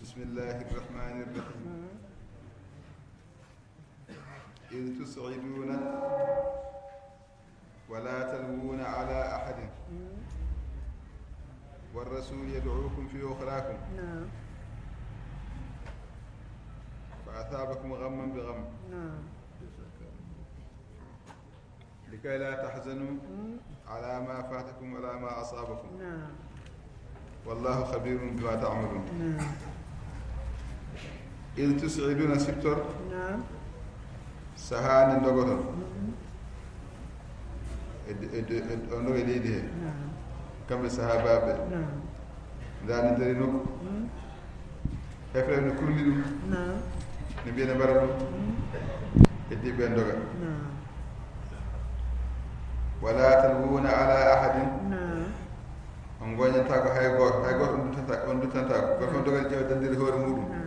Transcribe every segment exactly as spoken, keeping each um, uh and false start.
بسم الله الرحمن الرحيم. إذ تصعدون ولا تلوون على أحد والرسول يدعوكم في أخراكم نعم. فأثابكم غما بغم نعم. لكي لا تحزنوا على ما فاتكم ولا ما أصابكم نعم. والله خبير بما تعملون نعم. إذ تصعدون سبتر نعم. Sahaa nde ndogoton e, e, e, e, o ndoga e leydi he نعم. Kamɓe sahaabaaɓe نعم. Ndaa ne dari nokku Efrayim ne kurli ɗum ne mbiya ne mbara ɗum heddi ɓe ndoga نعم. Wala talwuna ala ahadin نعم. On goñantaako hay gooto hay gooto on duttanta on duttantaako gooto fof dogal ƴeewa dandiri hoore muɗum نعم.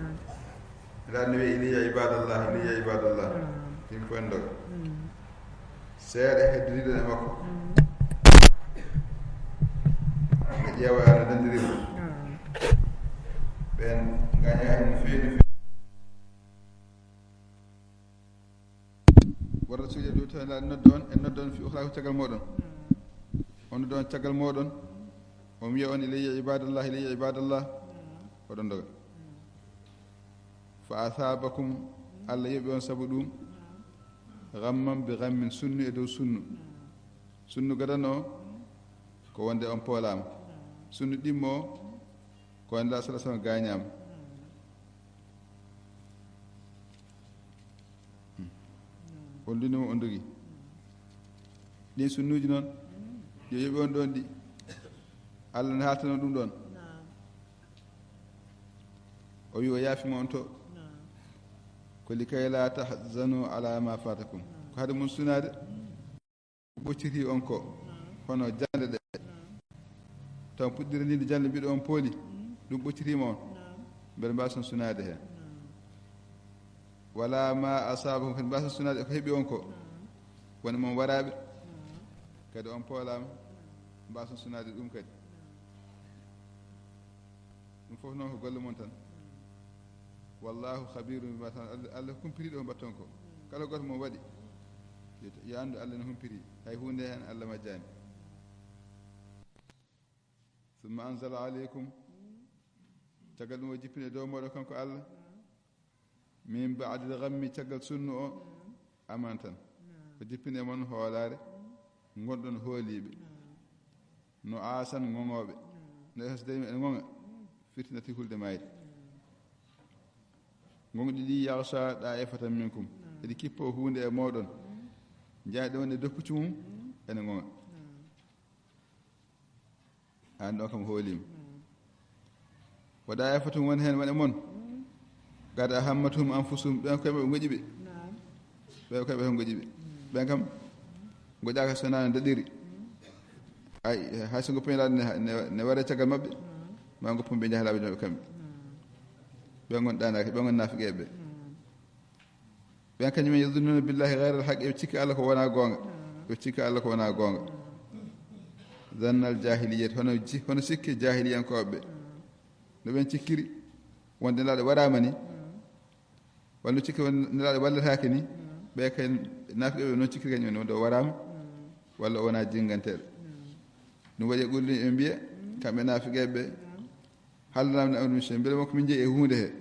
Ndaa ne wiya iliya ibadallah iliya ibadallah نعم. Yimɓe fof en ndoga نعم. Seeɗa heddoriiɗo e makko ne ƴeewa no dandiriri ɓen ngaña hen no feewi no feewi wara suuɗe ɗo tawi ndaa nodda on en nodda on fi ukhra ko caggal moɗon on nodda on caggal moɗon on wiya on ilayya ibadallah ilayya ibadallah oɗon doga fa asabakum Allah yoɓi on sabu ɗum ghamman bi ghammin sunnu e dow sunnu sunnu gadano ko wonde on poolama sunnu ɗimmo ko wonde la sallallahu gañama on duni mo on dogi ɗin sunnuji noon yo yoɓi on ɗon ɗi Allah ne haaltano ɗum ɗon o wi o yaafima on to ko likay la tahzanu ala ma fatakum ko hade mon sunaade ɓocciti on ko hono jande ɗe taw puɗɗiranide jande mbiɗo on pooli ɗum ɓoccitima on mbeɗa mbason sunaade hen wala ma asabakum kadi mbason sunaade eko heɓi on ko woni mon waraɓe kadi on poolama mbason sunaade ɗum kadi ɗum fof noon ko golle mon tan wallahu khabirum bima ta'malun allah kumpitiɗo ko mbatton ko kala goto mo waɗi yo andu allah no humpiti hay hunde hen allah majjani summa anzala aleykum caggal ɗum o jippini e dow moɗon kanko allah min ba'dil ghammi caggal sunnu o amanatan o jippini e mon hoolare gonɗon hooliɓe no asan gongoɓe no e so tawi eɗen gonga firtinati hulde mayde gonɗi ɗi yaghsha da'ifatan minkum eɗi kippo hunde e moɗon jaaɗe wonde dokkuci mum ene gonga an ɗo kam hoolima waɗa e fotum won heen won e mon gada ahammatum anfusum ɓen koye maɓɓe goƴi ɓe ɓen koye maɓɓe goƴi ɓe ɓen kam goƴaka sonani daɗiri ay hay so goppo ñalaɗo ne ware caggal maɓɓe ma goppo ɓe jaha laaɓe maɓɓe kamɓe ɓen gon ɗanaki ɓen gon nafiqeɓe ɓen kañum en yazunnuna billahi gayral haq eɓe cikki allah ko wona gonga eɓe cikki allah ko wona gonga zannal jahiliyat hono hono sikke jahiliyankoɓe no ɓen cikkiri wonde nelaɗo waɗama ni walla no cikki wonde nelaɗo wallataake ni ɓe kay nafiqeɓe noon cikkiri kañum en wonde o waɗama walla o wona jinganteɗo ɗum waɗi e ɓurɗi ɓe mbiya kamɓe nafiqeɓe hal nana min amri min shay mbele wonko min jeeyi e hunde he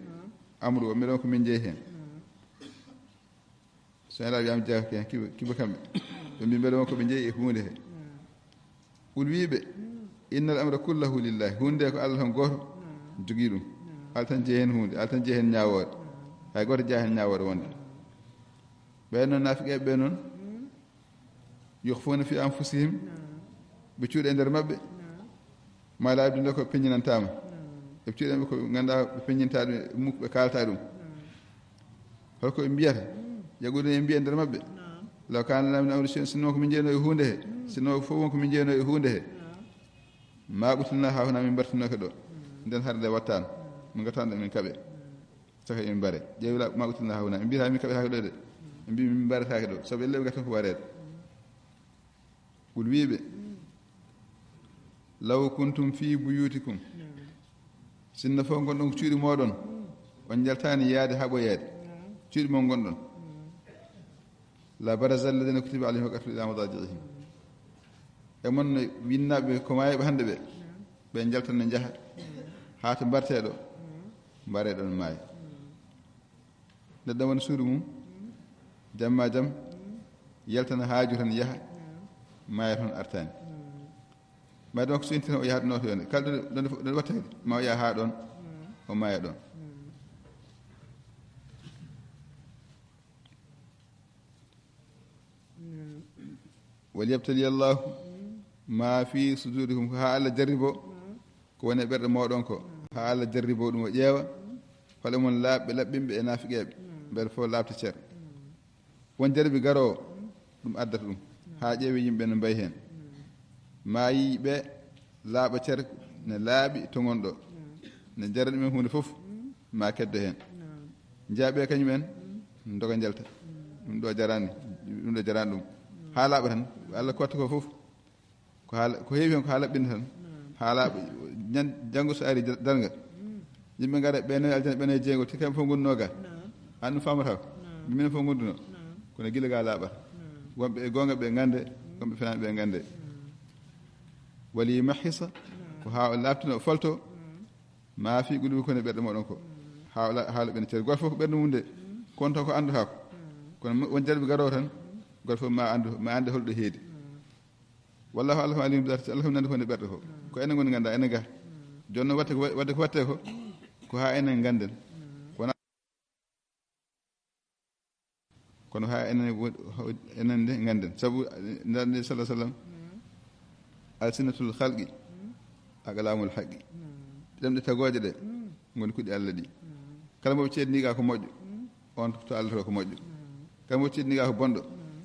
amru o mbele wonko min jeeyi hen so ena wiyama jeeya hen kiba kiba kamɓe ɓe mbi mbele wonko ɓe jeeyi e hunde he qul wiɓe innal amra kullahu lillahi hunde ko allah tan goto jogui ɗum allah tan jeeyi hen hunde allah tan jeeyi hen ñawore hay goto jeeya hen ñawore wonde ɓen noon nafiqeɓe ɓe noon يخفون في أنفسهم ɓe cuuɗa e nder maɓɓe ma laaɓi nde ko peññinantama ɓe cuuɗa ɓe ko ganduɗa ɓe peññinta ɗum e mukko ɓe kalta ɗum holko ɓe mbiyata yagude e mbiya e nder maɓɓe law kana lana min amri shay'un sinno ko min jeyno e hunde he sinno fof wonko min jeyno e hunde he ma qutilna hahuna min mbartinoke ɗo nden hare nde wattano min gattano ɗo min kaɓe saka min mbare ƴeewi la ma qutilna hahuna ɓe mbiyata min kaɓetake ɗo de ɓe mbi min mbaretake ɗo saabu elle ɓe gattan ko warede qul wiɓe law kuntum fi buyutikum Sinno fof ngonɗon ko cuuɗi mooɗon, on njaltaani yaade haa ɓooyaade. Cuuɗi mon ngonɗon. La baraza alladhina kutiba alayhim alqatlu ila madaji'ihim. E mon no winnaaɓe ko maayɓe hannde ɓe, ɓe njaltan no njaha haa to mbarteɗo, mbareɗon maaya. Neɗɗo wona suudu mum, jamma jam, yaltana haaju tan yaha, maaya toon artaani. Mais donc, so inti tan o yaha ɗo, no to yonde. Kala ɗo, ɗo, ɗo watta kadi, ma o yaha haa ɗoon, o maaya ɗoon. Wal yabtali Allahu ma fi sudurikum, ko haa Allah jarribo ko woni e ɓerɗe mooɗon ko, haa Allah jarribo ɗum, o ƴeewa hol e mon laaɓɓe laɓɓinɓe e naafiqeeɓe, mbele fof laaɓta cer. Won jarbi garoowo, ɗum addata ɗum, haa ƴeewe yimɓe no mbayi heen. Ma yiyi ɓe laaɓa cer, ne laaɓi to ngonɗo, ne jara ɗumen huunde fof, ma keddo heen. Njiya ɓe kañum en, ndoga njalta. Ɗum ɗo jarani, ɗum ɗo jarani ɗum. Haa laaɓa tan, Allah ko watta ko fof. Ko haala, ko heewi heen ko haa laɓɓinta tan. Haa laaɓa, ñan, janngo so ari ja-, darnga. Yimɓe ngara, ɓe nayi aljanna, ɓe nayi jeego, te kamɓe fof ngonduno ga. An ɗum faamata ko. Minen fof ngonduno. Kono gila ga laaɓata. Wonɓe e goonga ɓe ngande, wonɓe fenaani ɓe ngande. Wali mahisa, ko haa o laaɓtino, o falto. Ma fi qulubikum, ko woni e ɓerɗe mooɗon ko. Haa o la-, haa laɓɓina cer. Gooto fof ko ɓernde mum de. Kono taw ko anndata ko. Kono mo-, won jarbi garoowo tan. Gooto fof ma anndu, ma annde holɗo heedi. Wallahu a'lamu bi dhati, Allah ko nandi ko woni ɓerɗe ko. Ko enen ngoni ngannda, enen ga. Jooni noon waɗde ko, waɗde ko waɗte ko, ko haa enen ngannden. Wona, kono haa enen wo-, enen nde ngannden. Sabu, eh, nde sallallahu alaihi wasallam, alsinatul khalqi, aqlamul haqqi. Ɗemɗe tagooje ɗe, ngoni kuɗi Allah ɗi. Kala mo ɓe ceedni ga ko moƴƴo, on to Allah to ko moƴƴo. Kala mo ceedni ga ko bonɗo,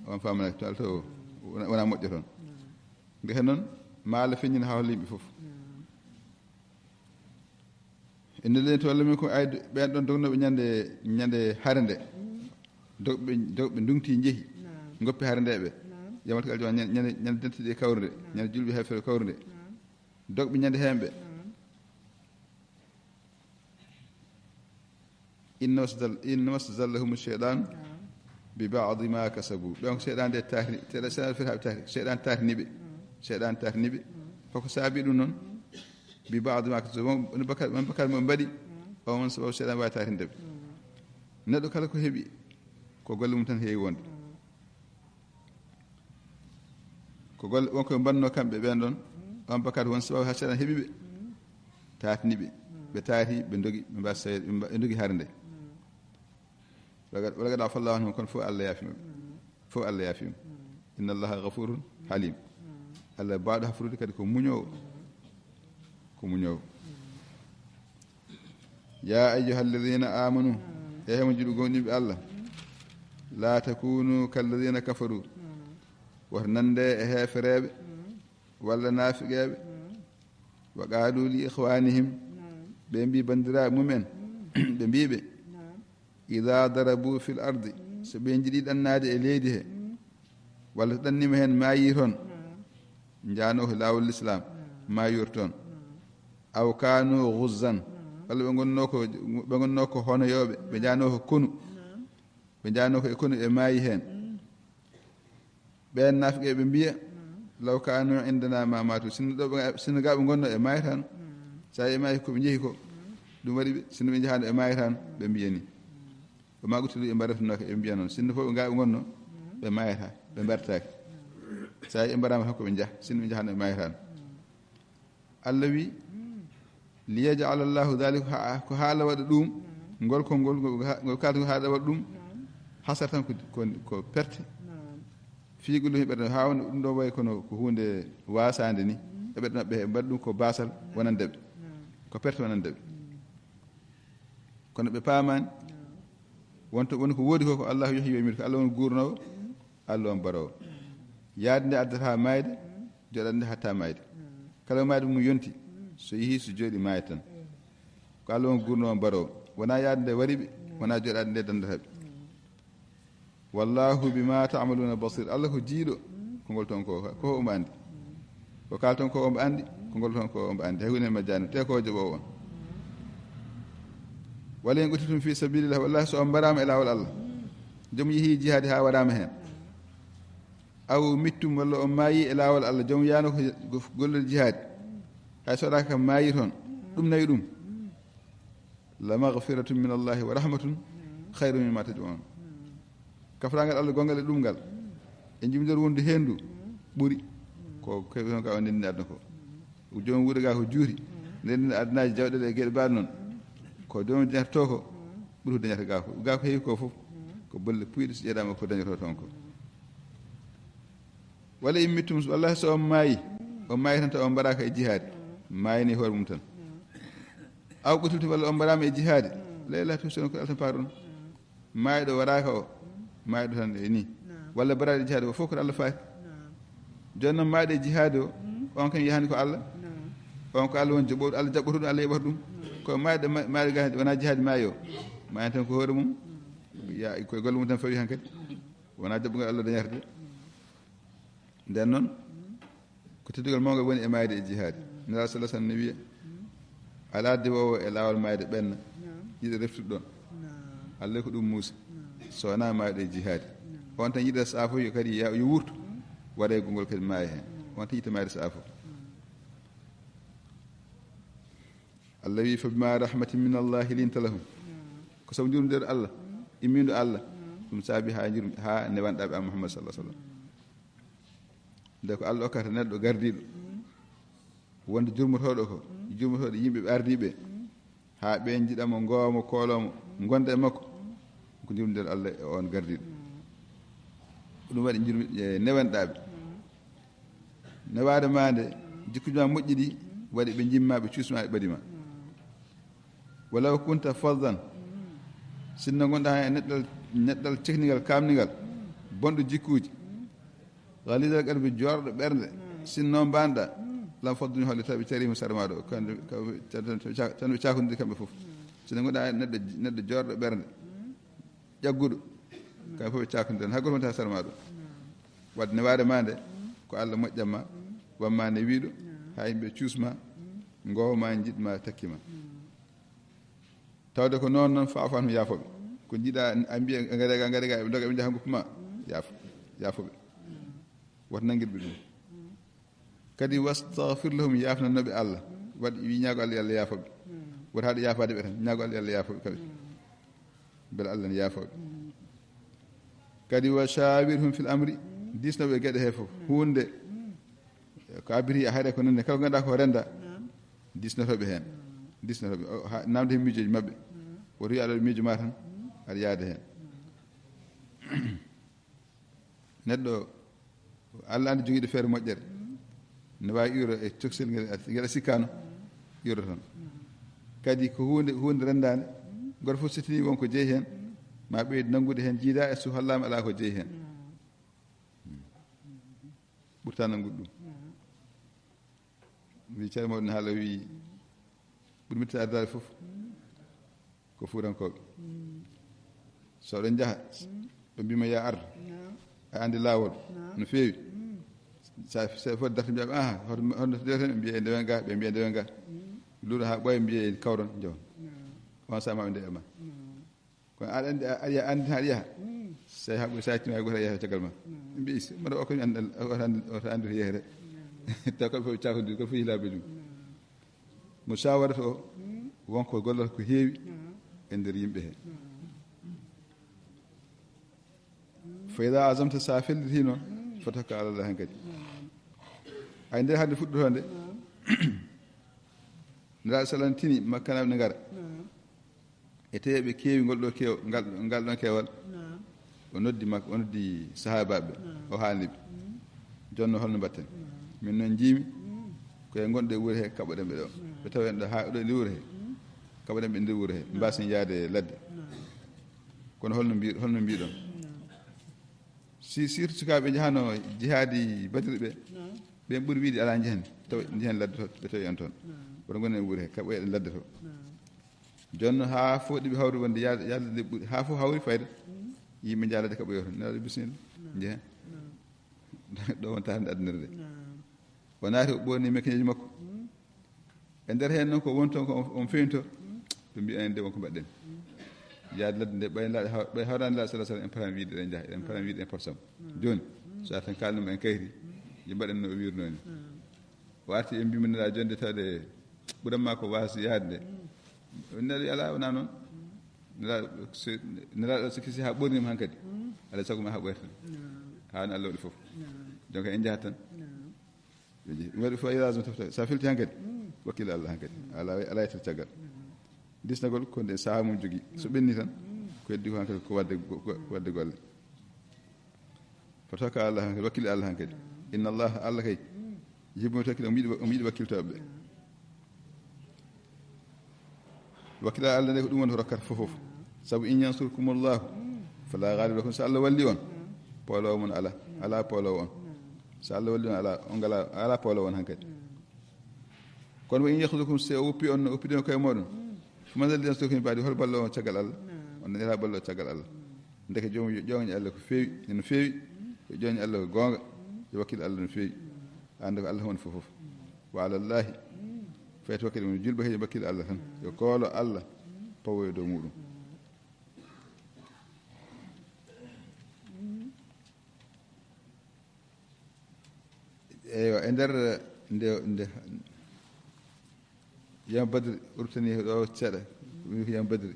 on faamana to Allah to wona, wona moƴƴo toon. Nde heen noon, ma Allah feññin haa holla yimɓe fof. Inna alladhina tawallaw minkum, ay, ɓeen ɗoon dognooɓe ñande, ñande hare nde. Dogɓe, dogɓe ndungti njehi. Ngoppi hare nde ɓe. Yawmal qiyamati, ñande, ñande, ñande dentude e kawrude. Ñande julɓe heefere kawrude. Dogɓe ñande heen ɓe. Innama stazall-, innama stazallahum shaytan bi ba'di ma kasabu. Ɓen ko seyɗan de tahri, seyɗan, seyɗan foti haɓe tahri, seyɗan tahrni ɓe. Seyɗan tahrni ɓe. Hoko saabi ɗum noon? Bi ba'di ma kasabu. Won, won bakkat, won bakkat mo ɓe mbaɗi, o won sababu seyɗan waawi tahrinde ɓe. Neɗɗo kala ko heɓi, ko golle mum tan heewi wonde. Ko golle, won ko ɓe mbanno kamɓe ɓen ɗon, on bakkat won sababu haa seyɗan heɓi ɓe, taatni ɓe, ɓe taati, ɓe ndogi, ɓe mbaasa, ɓe mba-, ɓe ndogi hare nde. Wala qad, wala qad afa Allahu anhum, kono fof Allah yaafi mo. Fof Allah yaafi mo. Inna Allaha ghafurun halim. Allah baawɗo hafrude kadi ko muñoowo. Ko muñoowo. Ya ayyuhalladhina amanu, e hemo juɗu gomɗinɓe Allah, la takunu kalladhina kafaru, wota nande e heefereɓe walla naafiqeɓe, wa qalu li ikhwanihim, ɓe mbi bandiraɓe mumen, ɓe mbiɓe, idha darabu fil ardi, so ɓe jiɗi ɗannaade e leydi he, walla so ɗannima heen maayi toon, njaano ko laawol Lislaam, maayoyta toon. Aw kaanu ghuzzan, walla ɓe ngonno ko, ɓe ngonno ko honoyooɓe, ɓe njaano ko konu, ɓe njaano ko e konu e maayi heen. Ɓeen naafiqe ɓe mbiya, law kaanu indana ma maatu, sinno ɗo ɓe, sinno ga ɓe ngonno e maayata no. Sa e maayi ko ɓe njehi ko, ɗum waɗi ɓe, sinno ɓe njahaano e maayata no, ɓe mbiya ni. Wa ma qutilu, ɓe mbarata no, ɓe mbiya noon. Sinno fof ɓe ga ɓe ngonno, ɓe maayata, ɓe mbartaaki. Sa e mbarama tan ko ɓe njaha, sinno ɓe njahaano e maayata no. Allah wi, liyaj'ala Allahu dhalika, ha, ko haala waɗa ɗum, ngol konngol, ngol ha-, ngol kaalta ko haala waɗa ɗum, hasratan ko, ko, ko perte. Fi qulubihim, ɓerɗe, ha wona ɗum ɗo wayi kono ko huunde waasande ni. E ɓerɗe maɓɓe he mbaɗa ɗum ko baasal wonande ɓe. Ko perte wonande ɓe. Kono ɓe paamaani. Wonto, woni ko woodi ko, ko Allah yohi yoomirde, ko Allah woni guurnoowo, Allah on baroowo. Yaade nde addata haa maayde, joɗaade nde hatta maayde. Kala maayde mum yonti, so yehi, so jooɗi, maayat tan. Ko Allah on guurnoowo, baroowo. Wona yaade nde wari ɓe, wona joɗaade nde dandata ɓe. Wallahu bima ta'maluna basir. Allah ko jiiɗo, ko ngol ton ko, ko omo andi. Ko kaalton ko omo andi, ko ngol ton ko omo andi. Hay huunde majjani, te ko o joɓoowo on. Wala in qutiltum fi sabilillah, wallahi so on mbaraama e laawol Allah, joom yehi jihaadi haa waɗaama heen, aw mittum, walla on maayi e laawol Allah, joom yaano ko gollol jihaadi, hay so waɗaaka kam maayi toon, ɗum nawi ɗum, la maghfiratun min Allahi wa rahmatun khayrun mimma tajma'un. Kafraangal Allah gongal e ɗum ngal, e jibindoor wondu heen ndu, ɓuri ko kewi toon ka o ndenndi aduna ko. Joom wuude ga ko juuti, ndenndi adunaaji, jawɗeele e geɗe baaɗe noon, ko joom dañata to ko ɓuri ko dañata ga ko. Ga ko heewi ko fof ko bolle puyɗe, so ƴeeɗaama ko dañata toon ko. Wala in mittum, wallahi so on maayi, on maayi tan taw on mbaɗaaka e jihaadi, maayani hoore mum tan. Aw qutiltum, walla on mbaɗaama e jihaadi, la ilaha, tusirun, ko Allah tan paaɗon. Maayɗo waɗaaka o, maayɗo tan e ni. Walla mbaɗaaɗo e jihaadi o fof ko Allah faati. Jooni noon maayɗo e jihaadi o, on kam yahani ko Allah. On ko Allah woni joɓoɗo, Allah jaɓɓoto ɗum, Allah yoɓata ɗum. Ko maayɗo ma-, maayɗo ga wona jihaadi maayi o, maayani tan ko hoore mum. Ya, koye golle mum tan fawi hankadi. Wona jaɓɓugol Allah dañata de. Nden noon, ko teddugol mawngal woni e maayde e jihaadi. Nelaaɗo sallallahu alaihi wasallam ne wiya, alaa diwoowo e laawol maayde ɓenna, yiɗa reftude ɗoon. Allah ko ɗum muusi. So wonaa maayɗo e jihaadi. On tan yiɗa saafo yo kadi ya-, yo wurtu, waɗa e gongol kadi maaya heen. On tan yiɗa maayde saafo. Allah wi, "Fa bima rahmatin min Allahi linta lahum." Ko sabu njurmde Allah, immindo Allah, ɗum saabi haa njurmi, haa newanɗaaɓe an Muhammad sallallahu alaihi wasallam. Nde ko Allah okkata neɗɗo gardiiɗo, wonde jurmotooɗo ko, jurmotooɗo yimɓe ɓe ardiiɓe, haa ɓe njiɗa mo, ngoowa mo, kooloo mo, ngonda e makko, ko jurmde Allah e on gardiiɗo. Ko ɗum waɗi njurmi, e, newanɗaaɓe. Newaade ma nde, jikkuuji ma moƴƴi ɗi, waɗi ɓe njimma, ɓe cuusma, ɓe ɓadi ma. Walaw kunta fazzan, sinno ngonɗa heen e neɗɗal, neɗɗal cekningal, kaamningal, bonɗo jikkuuji, ghalizal qalbi, joorɗo ɓernde, sinno mbaanɗa, lam faddu min hawli, tawi ɓe carii mo sara ma ɗo, kamɓe, kamɓe, tan, tan, tan ɓe cakondiri kamɓe fof. Sinno ngonɗa heen neɗɗo, neɗɗo joorɗo ɓernde, ƴagguɗo, kamɓe fof ɓe cakondiri, hay gooto wonta sara ma ɗo. Wadde newaade ma nde, ko Allah moƴƴan ma, wamma nde wiiɗo, haa yimɓe cuusma, ngoowa ma, njiɗma, takki ma. Tawde ko noon noon, fa'fu anhum, yaafo ɓe. Ko njiɗa, a mbiya, ngare ga, ngare ga, ɓe ndoga, ɓe njaha ngoppi ma, yaafo, yaafo ɓe. Wota nangir ɓe ɗum. Kadi, wastaghfir lahum, yaafnanno ɓe Allah. Waɗ wi ñaago Allah, yo Allah yaafo ɓe. Wota haɗa yaafaade ɓe tan, ñaago Allah, yo Allah yaafo ɓe kadi. Mbele Allah ne yaafo ɓe. Kadi, wa shawirhum fil amri, diisno ɓe geɗe he fof. Huunde ko abiti a haɗe ko nande kala ko ganduɗa ko renda, diisnoto ɓe heen. Diisnoto ɓe. O, ha, namde heen miijooji maɓɓe. Woto wiya aɗa waɗi miijo ma tan, aɗa yaada heen. Neɗɗo, Allah andi jogiiɗo feere moƴƴere, ne waawi iwro e coksel ngel, ngel a sikkaano, iwro toon. Kadi ko huunde, huunde renndaande, gooto fof so tini won ko jeyi heen, ma ɓeydu nanngude heen, jiida e so hollaama alaa ko jeyi heen. Ɓurta nanngude ɗum. Wi Ceerno Mawɗo ne haala, wi ɓuri metti ardaade fof ko fuutankooɓe. So oɗon njaha, ɓe mbiima, "Yaa ardu, a anndi laawol no feewi." Sa, sa foti darta, mbiya, "Aha, hoto, hoto ndewen?" Mbiya, "Ndewen ga," ɓe mbiya, "Ndewen ga." Luuro haa ɓooya, mbiya, "Kawron, njahon." On sahaa ma ɓe ndewa ma. Kono aɗa anndi, a, a, a anndi tan aɗa yaha. So a haɓɓi, so a timma, hay gooto a yaha caggal ma. Mbiyi, "Mbaɗa o ko mi anndi, o anndi, o anndi to yeehere." Taw kamɓe fof ɓe cakondiri, ko fof yiilaa bejum. Mo sawarata o, won ko gollata ko heewi e nder yimɓe he. Fa ida azamta, sa felliti noon, fa tawakkal ala Allah hankadi. Ay nder hannde fuɗɗotoo nde, Nelaaɗo sallallahu alaihi wasallam tini Makkanaaɓe ne ngara. E tawi ɓe keewi ngol ɗo keew-, ngal, ngal ɗon keewal. O noddi Makka, o noddi sahaabaaɓe ɓe, o haalni ɓe. Jooni noon holno mbaɗten? Min noon njiimi ko e ngonɗe wuro he, kaɓoɗen ɓe ɗo. Ɓe tawa en ɗo haa ɗo e nder wuro he. Kaɓoɗen ɓe nder wuro he. Mbaasen yaade ladde. Kono holno mbi-, holno mbiɗon? Si, surtout sukaaɓe njahano jihaadi Badri ɓe, ɓen ɓuri wiide alaa njehen. Tawa njehen ladde to, ɓe tawi en toon. Woto ngonen wuro he, kaɓoɗen ladde to. Jooni noon, haa fof ɗi ɓe hawri wonde yaade, yaade nde ɓuri, haa fof hawri fayda. Yimɓe njaha ladde kaɓoyo toon. Nelaaɗo, bisimilla, njehen. Ɗo wonta hannde addunaare nde. O naati, o ɓoorni mekkineeji makko. E nder heen noon ko woni toon ko on, on feeñto. Ɓe mbiya en de wonko mbaɗɗen. Yaade ladde nde, ɓay laaɗe haw-, ɓay hawraani laaɗe sallallahu alaihi wasallam, en paran wiide eɗen njaha, eɗen paran wiide en portam. Jooni, so a tan kaalnum en kayri, yo mbaɗen no o wiirnoo ni. O arti en mbimo nela jonde tawde ɓuran ma ko waas yaade nde. Nela alaa wonaa noon. Nela so, nela sikki si haa ɓornima hankadi. Alaa sago ma haa ɓoyta tan. Haa no Allah waɗi fof. Donc en njahat tan. Ɓe jehi. Ɗum waɗi fof, a yiɗaa ɗum tofta. So a felti hankadi, wakkil Allah hankadi. Alaa, alaa yettere caggal. Disnagol ko nde sahaa mum jogii. So ɓenni tan, ko heddi ko hankadi ko waɗde go-, go-, waɗde golle. Fotaka Allah hankadi, wakkil Allah hankadi. Inna Allah, Allah kay, yuhibbu mutawakkilin, omo yiɗi, omo yiɗi wakkiltooɓe ɓe. Wakkilal Allah nde ko ɗum woni ko rokkata fof fof. Sabu in yansurkumullahu fala ghaliba lakum, so Allah walli on, pooloowo mon alaa, alaa pooloowo on. So Allah walli on alaa, on ngalaa, alaa pooloowo on hankadi. Kono wa in yakhzulkum, so o woppi on, no oppidino koye mooɗon, faman alladhi yansurukum min ba'di, hol ballo on caggal Allah? On nanira ballo caggal Allah. Ndeke joom-, yo ƴooñe Allah ko feewi, no feewi, yo ƴooñe Allah ko goonga, yo wakkil Allah no feewi. Annda ko Allah woni fof fof. Wa ala Allahi, fayti wakkil mum, julɓe kadi mbakkil Allah tan. Yo koolo Allah pawo e dow muɗum. Eywa, e nder nde, nde yam Badri, urtani ɗo seeɗa, ko yam Badri.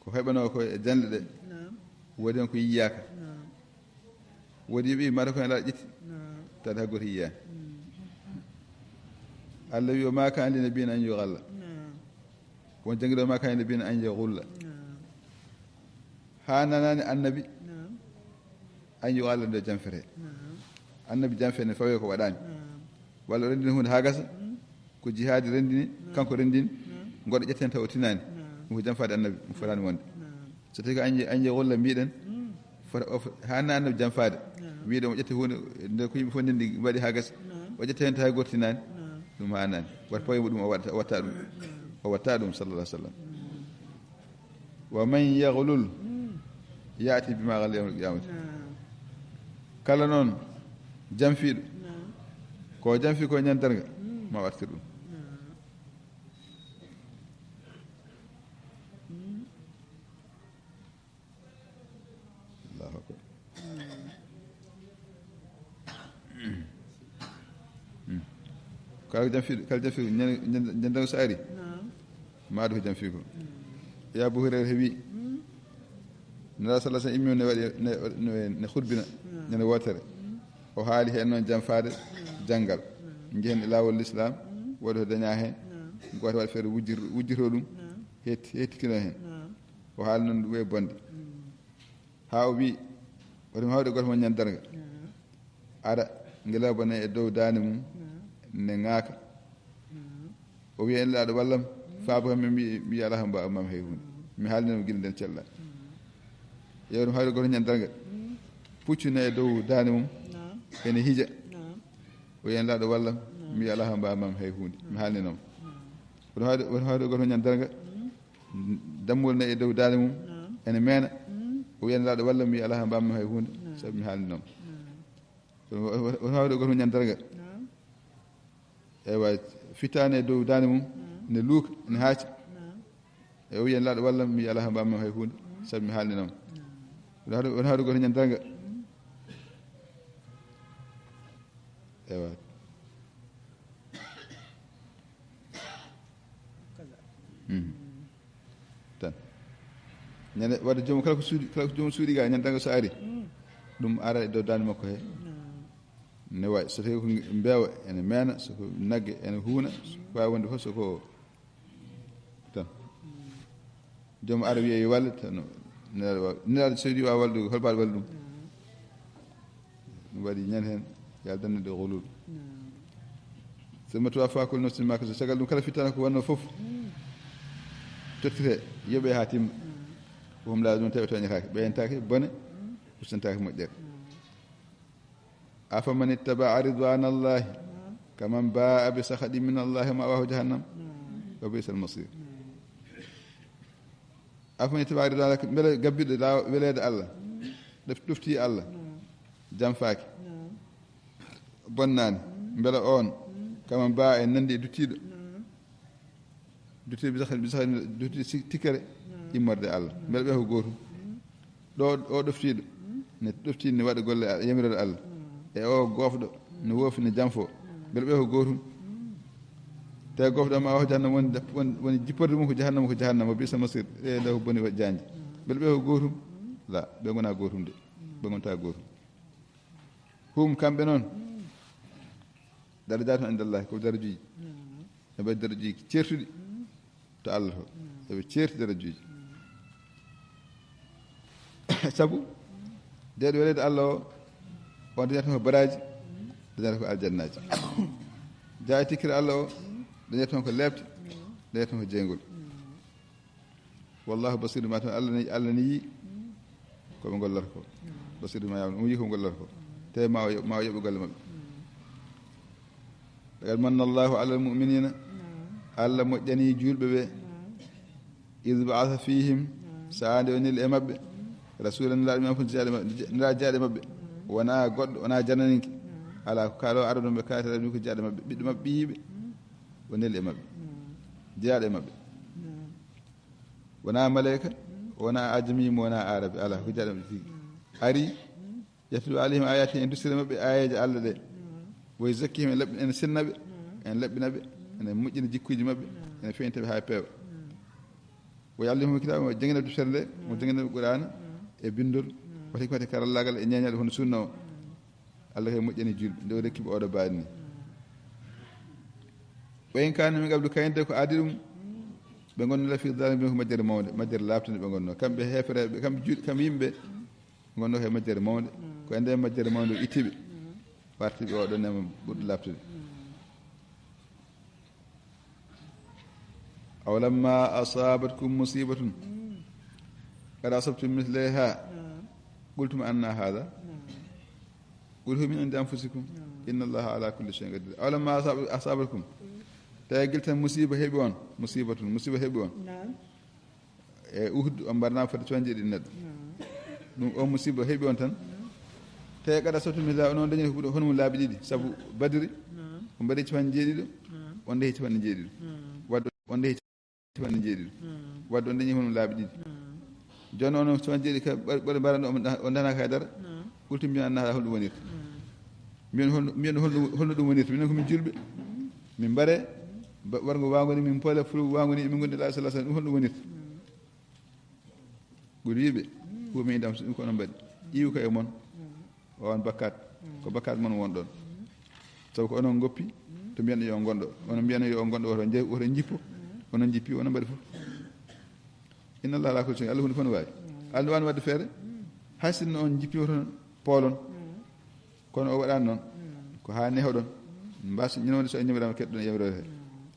Ko heɓanoo ko e janɗe ɗe, woodi heen ko yiyaaka. Woodi ɓe mara ko heen laaɗa ƴetti, taade hay gooto yiyaani. Allah wi o, ma kana li nabiyyin an yughalla. Won janngiɗo, ma kana li nabiyyin an yaghulla. Haa nanaani annabi an yughalla nde janfete. Annabi janfe ne fawe ko waɗaani. Walla o renndini huunde haa gasa, ko jihaadi renndini, kanko renndini, ngoɗo ƴetten taw o tinaani. Ɗum ko janfaade annabi, ɗum fotaani wonde. So tawi ko an, an yaghulla mbiɗen, fota o fo-, haanaa annabi janfaade. Wiide omo ƴetta huunde, nde ko yimɓe fof ndenndi mbaɗi haa gasa, o ƴetta heen taw hay gooto tinaani, ɗum haanaani. Wata pawi mo ɗum, o watta, o watta ɗum. O watta ɗum, sallallahu alaihi wasallam. Wa man yaghlul ya'ti bima ghalla yawmal qiyamati. Kala noon janfiiɗo, ko janfi ko ñande darnga, ma o artir ɗum. Allahu akbar. Kala ko janfi, kala janfi, ñande, ñande, ñande darnga so ari, ma adu ko janfi ko. Ya Abu Hurayra heɓi, Nela sallallahu alaihi wasallam immi ne waɗi, ne, ne, ne khutbina, ñande wootere. O haali heen noon janfaade janngal. Njehen e laawol Lislaam, waɗi ko dañaa heen. Gooto waɗi feere wujjir-, wujjiroo ɗum, hetti, hettikino heen. O haali noon ɗum e bonde. Haa o wi, wata mi hawde gooto mon ñande darnga. Ara, ngelooba ne e dow daande mum, ne ŋaaka. O wiya, en laaɗo wallam, faabo kam mi, mi, mi alaa ko mbaawmi hay huunde. Mi haalnii mo gila nden cella. Yeru hayre gooto ñande darnga. Puccu ne e dow daande mum, ene hija. O wiya, en laaɗo wallam, mi alaa ko mbaawmi hay huunde. Mi haalnii mo. Won hayre, won hayre gooto ñande darnga. Dammuwol ne e dow daande mum, ene meena. O wiya, en laaɗo wallam, mi alaa ko mbaawmi hay huunde, sabu mi haalnii mo. Won, won, won hayre gooto ñande darnga. Eywa, fittaane e dow daande mum, ne luuka, ne haaca. E o wiya, en laaɗo wallam, mi alaa ko mbaawmi hay huunde, sabu mi haalnii mo. Won hayre, won hayre gooto ñande darnga. Eywa. Mhm. Tan. Ñande, wadde joom kala ko suuɗi, kala ko joom suuɗi ga, ñande darnga so ari, ɗum ara e dow daande makko he. Ne wayi, so tawi ko mbeewa ene meena, so ko nagge ene huuna, so ko waawi wonde fof, so ko tan. Joom ara wiya yo walle, tan no, nelaaɗo wa-, nelaaɗo so yiɗi waawa wallude, hol mbaaɗo wallude ɗum? Ɗum waɗi ñande heen, yo Allah dannu ɗe gulul. Summa tuwaffa kullu nafsin ma kasabat. Caggal ɗum, kala fittaanɗo ko wonnoo fof, tottite, yoɓe haa timma. Wa hum laa yuzlamuun, tawi ɓe tooñataake, ɓeynataake bone, ustantaake moƴƴere. Afaman ittaba'a ridwanallahi kaman ba'a bi sakhatin min Allahi wa ma'wahu jahannam wa bi'sal masir. Afaman ittaba'a ridwanallahi, mbele gabbiɗo laaw-, weleede Allah, ɗef-, ɗofti Allah, janfaaki, bonnaani, mbele oon kaman ba'a en nandi e duttiiɗo? Dutti bi sax, bi sax, dutti si-, tikkere immorde Allah. Mbele ɓe ko gootum. Ɗo, o ɗoftiiɗo ne ɗoftii ne waɗa golle Al-, yamiroore Allah. E o goofɗo ne woofi ne janfo. Mbele ɓe ko gootum. Te goofɗo ma o jahannama woni, woni, woni jipporde mum ko jahannama, ko jahannama, bi'sal masiir. E nde ko boni wa-, jaanji. Mbele ɓe ko gootum. La, ɓe ngonaa gootum de. Ɓe ngontaa gootum. Hum, kamɓe noon. Darajaatun indallahi, ko darajuuji. Ɓe mbaɗi darajuuji ceertuɗi to Allah to. Eɓe ceerti darajuuji. Sabu, deeɗo weleede Allah o, on dañata ko baraaji, dañata ko aljannaaji. Jaa e tikkere Allah o, dañata toon ko leeɓte, dañata toon ko jeyngol. Wallahu basiirun bima ta'malun. Allah ne, Allah ne yii ko ɓe ngollata ko. Basiirun bima ya'malun, omo yii ko ɓe ngollata ko. Te ma o yo-, ma o yoɓe golle maɓɓe. Laqad manna Allahu alal mu'minina. Allah moƴƴani juulɓe ɓe. Iz ba'atha fihim, sa'a nde o neli e maɓɓe. Rasulan, nelaaɗo men fof, jeyaaɗo e maɓɓe, nelaaɗo jeyaaɗo e maɓɓe. Wonaa goɗɗo, wonaa jananinke. Alaa ko kaaloo ara ɗum ɓe kaatata ɗum ko jeyaaɗo e maɓɓe. Ɓiɗɗo maɓɓe ɓiyiiɓe. O neli e maɓɓe. Jeyaaɗo e maɓɓe. Wonaa maleyka, wonaa ajami, wonaa aarabi, alaa, ko jeyaaɗo e maɓɓe tigi. Ari, yatlu alayhim ayati, en dustira maɓɓe aayeeje Allah ɗe. Wa yuzakkihim, en laɓɓi-, en senna ɓe, en laɓɓina ɓe, ene moƴƴina jikkuuji maɓɓe, ene feeñta ɓe haa peewa. Wa yuallimuhumul kitaaba, mo jangina deftere nde, mo jangina ɓe Qur'aana e binndol, wal hikmata e karallaagal e ñeeñal hono sunna o. Allah kay moƴƴani juulɓe, nde o rokki ɓe oɗo baɗi ni. Wa in kaanu min qablu, kayitde ko adii ɗum, ɓe ngonno la fi dalaalin mubiin, ko majjere mawnde, majjere laaɓtunde ɓe ngonno. Kamɓe heefereeɓe, kamɓe juul-, kamɓe yimɓe, ɓe ngonno ko e majjere mawnde. Ko e nder majjere mawnde o itti ɓe, warti ɓe oɗo neema ɓurɗo laaɓtude. Awalamma asaabatkum musiibatun qad asabtum mislayha qultum anna haadha. Qul huwa min indi anfusikum. Inna Allaha ala kulli shay'in qadir. Awalamma asaba-, asabatkum. Tawi gila tan musiiba heɓi on, musiibatun, musiiba heɓi on. Naam. E Uhud, on mbarnaama fodde capanɗe jeeɗiɗi neɗɗo. Naam. Ɗum o musiiba heɓi on tan. Tawi qad asabtum mislayha, onon dañi ko hono mum laabi ɗiɗi. Sabu Badri, naam, on mbaɗi capanɗe jeeɗiɗo, naam, on ndehi capanɗe jeeɗiɗo. Naam. Wadde on ndehi capanɗe jeeɗiɗi. Wadde on dañi hono laabi ɗiɗi. Jooni onon capanɗe jeeɗiɗi ka ɓe-, ɓe mbaɗa on, on dana ka e dara. Qultum, mbiyen anna haadha, holɗum wonirta? Mbiyen hol-, mbiyen holɗum, holno ɗum wonirta? Minen ko min juulɓe. Min mbare, ba-, warngo waango ni, min poole fulu waango ni, min ngondi Laahi sallallahu alaihi wasallam, ɗum holɗum wonirta? Qul, wiiɓe, huwa min indi anfusikum, ɗum ko onon mbaɗi. Iwi ko e mon. O on bakkat. Ko bakkat mon won ɗon. Sabu ko onon ngoppi, to mbiyanno yo on ngondo. Onon mbiyanno yo on ngondo, woto nje-, woto jippo. Onon jippi, onon mbaɗi fof. Inna Allaha ala kulli shay'in, Allah huunde fof no waawi. Allah no waawi wadde feere. Hay sinno on jippi, woto poolon. Kono o waɗaani noon. Ko haa nehoɗon. Mbas ñinode so en ñamiraama keɗɗon yamiroore he.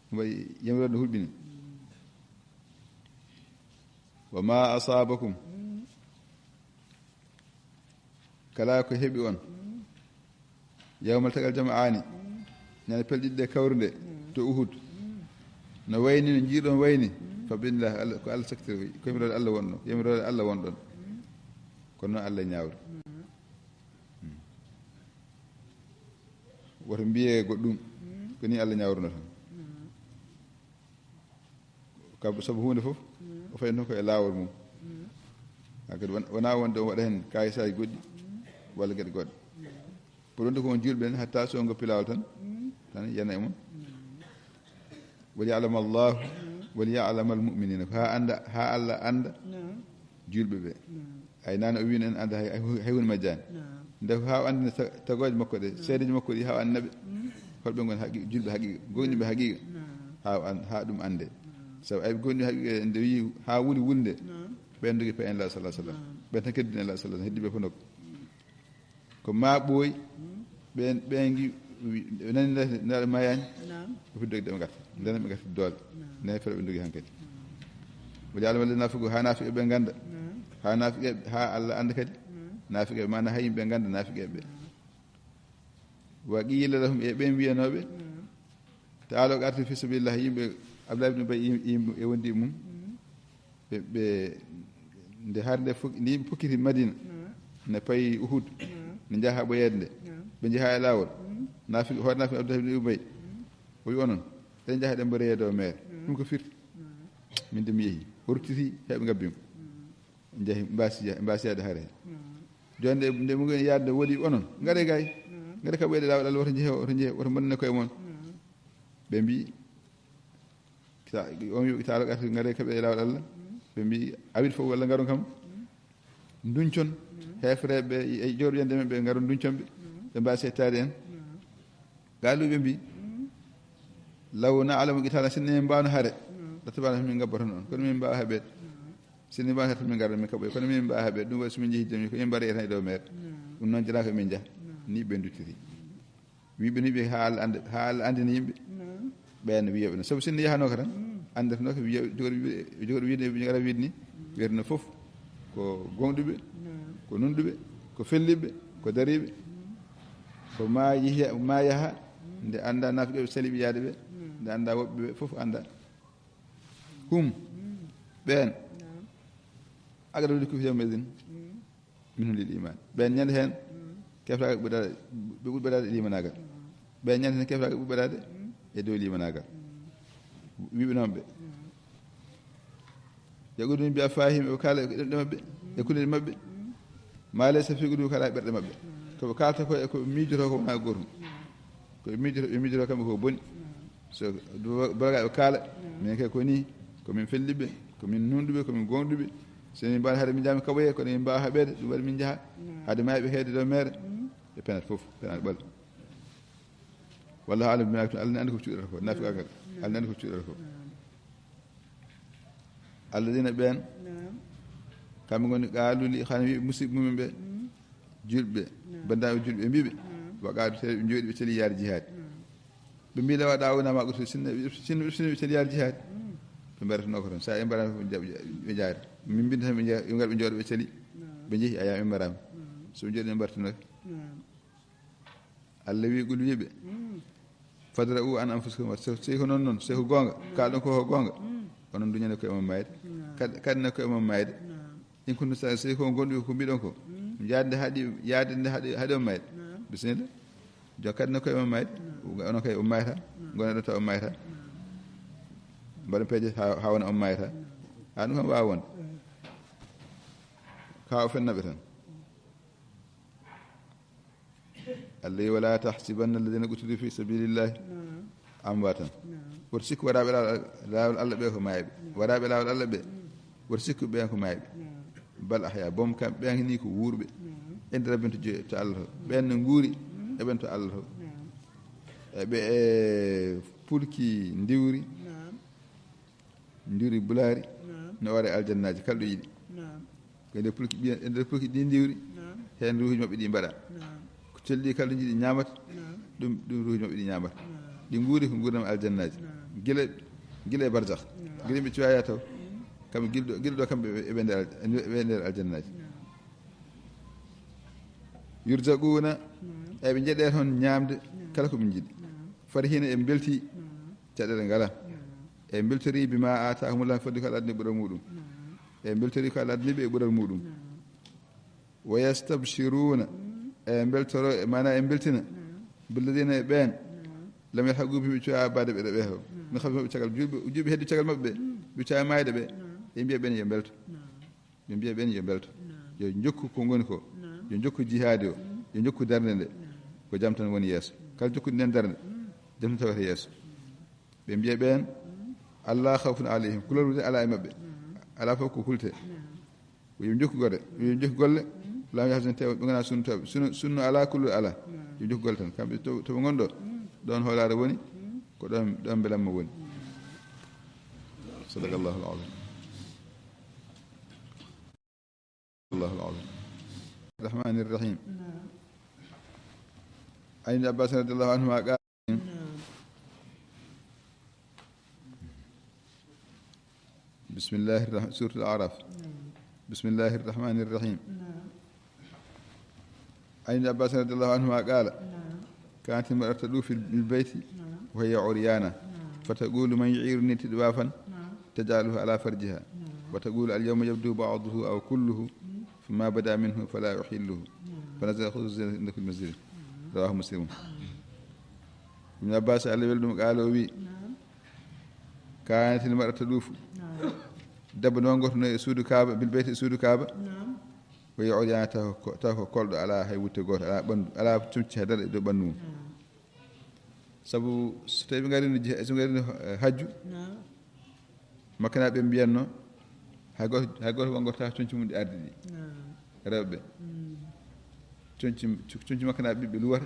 Ɗum waɗi yamiroore no hulɓini. Wa ma asabakum. Kala ko heɓi on. Yawmal taqal jam'aani. Ñande pelɗiɗi ɗe kawrude to Uhud. No wayni, no njiiɗon wayni. Fa billahi, Allah, ko Allah sakkitiri. Ko yamiroore Allah wonno. Yamiroore Allah wonɗon. Kono noon Allah ñaawri. Woto mbiyee goɗɗum. Ko nii Allah ñaawruno tan. Ka-, sabu huunde fof, o fayi noon ko e laawol mum. Hankadi won-, wonaa wonde o waɗa heen kaayisaaji goɗɗi, walla geɗe goɗɗe. Pour wonde ko on juulɓe en, hatta so on ngoppi laawol tan, tan yana e mon. Wal ya'lam Allahu, wal ya'lam al mu'minina. Ko haa annda, haa Allah annda juulɓe ɓe. Ay, nane o wiino en annda hay, hay, hay huunde majjaani. Nde ko haa o anndina ta-, tagooje makko ɗe, seedeeji makko ɗi, haa o annda ɓe. Holɓe ngoni haqiiqa, juulɓe haqiiqa, goonɗinɓe haqiiqa. Haa o an-, haa ɗum anndee. Sabu ay, goonɗinɓe haqiiqa nde wiyi haa wuli wulnde, ɓeen ndogi pay en la sallallahu alaihi wasallam. Ɓeen tan keddini en la sallallahu alaihi wasallam, heddi ɓe fof nokku. Ko maa ɓooyi, ɓeen, ɓeen ngi, wi-, nani nde, nde mayaani, naam, ko fidde ɓe ngarta. Ndenen ɓe ngarta doole. Naam. Nde feere ɓe ndogi hankadi. Wal ya'lam alladhina nafaqu, haa naafiqe ɓe ngannda. Naam. Haa naafiqe, haa Allah annda kadi. Naam. Naafiqe ɓe, maana haa yimɓe ngannda naafiqe ɓe. Naam. Wa qiila lahum, e ɓeen wiyanooɓe, naam, ta'aalaw, artu fi sabilillah, yimɓe Abdullah ibn Ubay e, e, e wondi mum. Ɓe, ɓe, nde hare nde fuk-, nde yimɓe pukkiti Madina, ne payi Uhud, ne njaha ɓoyeede nde, ɓe njaha e laawol. Naafiq, hoore naafiq Abdullah ibn Ubay, o wi onon, eɗen njaha eɗen mbaroya e dow meer. Ɗum ko firti? Min de mi yehi. O ruttiti, heɓe ngabbi mo. Njahi, mbaasi, mbaasi yaade hare. Jooni nde, nde mu ngeen yaade woni onon. Ngare gay. Ngare kaɓoyde laawol Allah, woto njehe, woto njehe, woto mbonne koye mon. Ɓe mbi, kita-, on wiɓe kita ala gati ngare kaɓe laawol Allah. Ɓe mbi, awit fof walla ngaron kam. Duncon, heefereɓe e jooɗo yande men ɓe ngaron duncon ɓe. Ɓe mbaasi yettaade en. Gaaluuɓe mbi, law na alamu qitaala, sinno min mbaawno hare. Lattabana min ngabbotono on. Kono min mbaawa haɓeede. Sinno min mbaawno hare, min ngarda min kaɓoya. Kono min mbaawa haɓeede. Ɗum waɗi so min njehi jam, ko min mbaɗa tan e dow meer. Ɗum noon jara ko min njaha. Ni ɓe duttiri. Wiɓe ni ɓe haa Allah ande, haa Allah andina yimɓe. Ɓeen wiyoɓe no. Sabu sinno yahanoo ko tan, anndetnoo ko wiyoɓe, jogori wiide, jogori wiide, ɓe ngara wiide ni, wiyeteno fof ko gonɗuɓe, ko nunɗuɓe, ko felliɓe, ko dariɓe, ko ma yehi, ma yaha, nde annda naafiqɓe saliɓe yaade ɓe, nde annda woɓɓe ɓe fof annda. Hum, ɓeen, aqrabu lil kufri yawma idin minhum lil iman. Ɓeen ñande heen, keftaaka ɓe ɓurdaade, ɓe ɓuri ɓadaade e limanaagal. Ɓeen ñande heen, keftaaka ɓe ɓuri ɓadaade e dow limanaagal. Wiɓe noon ɓe. Yaquluna bi afwahihim, ɓe kaala e ɗemɗe maɓɓe, e kuleeɗe maɓɓe. Ma laysa fi qulubihim, ko alaa e ɓerɗe maɓɓe. Ko ɓe kaalata ko e ko ɓe miijoto ko wonaa gootum. Ko ɓe miijoto, ɓe miijoto kamɓe ko boni. So balaga ɓe kaala, min kay ko ni, ko min felliɓe, ko min nunɗuɓe, ko min gonɗuɓe. So min mbaawno haɗde min njaha min kaɓoye, kono min mbaawa haɓeede, ɗum waɗi min njaha. Haade maayɓe heede dow meere, ɓe penat fof, penat ɓal. Wallahu a'lam bima yaktubun, Allah ne anndi ko cuuɗata ko, naafiqaagal. Allah ne anndi ko cuuɗata ko. Alladina ɓeen, kamɓe ngoni qaalu li, xana wiɓe musidɓe mumen ɓe, julɓe, banndiraaɓe julɓe, ɓe mbiɓe, wa qaalu, te ɓe njooɗi, ɓe celi yaade jihaad. Ɓe mbi, law ata'una ma qutilu, sinno, sinno, sinno ɓe celi yaade jihaad. Ɓe mbaratano ko tan, so ɓe mbaɗaama fof, ɓe njaɓ-, ɓe njaari. Min mbinta tan, ɓe njaha, yo ngar ɓe njooɗo, ɓe celi. Ɓe njehi, aya, ɓe mbaraama. So ɓe njooɗi, ɓe mbaratanoke. Allah wi, qul, wiɓe, fadra'u an anfusikum, so, so ko noon noon, so ko goonga, kaalɗon ko ko goonga, onon duñane koye mon maayde. Kad-, kaɗane koye mon maayde. In kuntum sa-, so ko gonɗuɓe ko mbiɗon ko, yaade nde haɗi, yaade nde haɗi, haɗi on mayde. Bisimilla. Jooni kadi no koye on mayde. Onon kay on mayata. Gona ɗon taw on mayata. Mbaɗen peeje ha, ha wona on mayata. Ha ɗum kam wawa wonde. Ka o fennaɓe tan. Allah wi, wala tahsibanna alladhina qutilu fi sabilillahi amwatan. Woto sikku waɗaɓe laawol, laawol Allah ɓe ko mayɓe. Waɗaɓe laawol Allah ɓe, woto sikku ɓen ko mayɓe. Bal ahya, boom kam ɓen ni ko wuurɓe. Inda rabbihim, to je-, to Allah to. Ɓen no nguuri, e ɓen to Allah to. E ɓe e pulki ndiwri, ndiwri bulaari, no wara e aljannaaji kala ɗo yiɗi. Ko e nder pulki, ɓiya-, e nder pulki ɗi ndiwri, heen ruuhuuji maɓɓe ɗi mbaɗa. Ko celli kala ɗo jiɗi ñaamata, ɗum, ɗum ruuhuuji maɓɓe ɗi ñaamata. Ɗi nguuri ko nguurndam aljannaaji. Gila, gila e barzakh. Gila ɓe cuwaya taw. Kamɓe gila ɗo, gila ɗo kamɓe e ɓe nder al-, e ɓe nder aljannaaji. Yurzaquna, eɓe njeɗe toon ñaamde kala ko ɓe njiɗi. Farihina, eɓe mbelti, caɗeele ngala. Eɓe mbeltori bima atahumullah, fodde ko Allah adni ɓural muɗum. Eɓe mbeltori ko Allah adni ɓe e ɓural muɗum. Wa yastabshiruna, eɓe mbeltoro, mana eɓe mbeltina. Billadina, e ɓen, lam yalhaqu bihim, ɓe cuwa baade ɓe ɗo ɓe to. Min khalfihim, maɓɓe caggal, juuɓe, juuɓe heddi caggal maɓɓe ɓe, ɓe cuwa maayde ɓe. Eɓe mbiya ɓen yo mbelto. Ɓe mbiya ɓen yo mbelto. Yo jokku ko ngoni ko. Yo jokku jihaadi o. Yo jokku darnde nde. Ko jam tan woni yeeso. Kala jokkude nden darnde, jam tan tawata yeeso. Ɓe mbiya ɓen, Allah khawfun alayhim. Kulol wude ala e maɓɓe. Ala fof ko hulte. Yo jokku golle. Yo jokku golle. Lam yahzun, te ɓe ngona sunnotooɓe. Sunno, sunno ala, kulol ala. Yo jokku golle tan. Kamɓe to, to ɓe ngonɗo, ɗon hoolaare woni, ko ɗon, ɗon mbelamma woni. Sadaqallahul azim. Allahu al-azim. Rahmanir Rahim. Naam. An Ibn Abbas radiyallahu anhuma qala, naam. Bismillahir Rah-, Suratul A'raf. Naam. Bismillahir Rahmanir Rahim. Naam. An Ibn Abbas radiyallahu anhuma qala, naam. كانت المرأة تطوف بالبيت، نعم. وهي عريانة، نعم. فتقول: من يعيرني تطوافا؟ نعم. تجعله على فرجها. نعم. وتقول: اليوم يبدو بعضه أو كله، مم. فما بدا منه فلا أحله. نعم. فنزل: خذوا زينتكم عند كل مسجد. نعم. رواه مسلم. نعم. Ibn Abbas, Allah welɗum, qaala, o wi, نعم. كانت المرأة تطوف. Debbo no wangorto no e suudu Kaaba, bil bayti e suudu Kaaba. Wa hiya uryaana, taw ko, taw ko kolɗo, alaa hay wutte gooto, alaa ɓanndu, alaa comci hay dara e dow ɓanndu mum. Sabu so tawi ɓe ngarino je-, so ɓe ngarino, eh, hajju, Makkanaaɓe ɓe mbiyanno, hay gooto, hay gooto wangortaa comci mum ɗi ardi ɗi. Rewɓe ɓe. Conci, conci Makkanaaɓe ɓe luwata,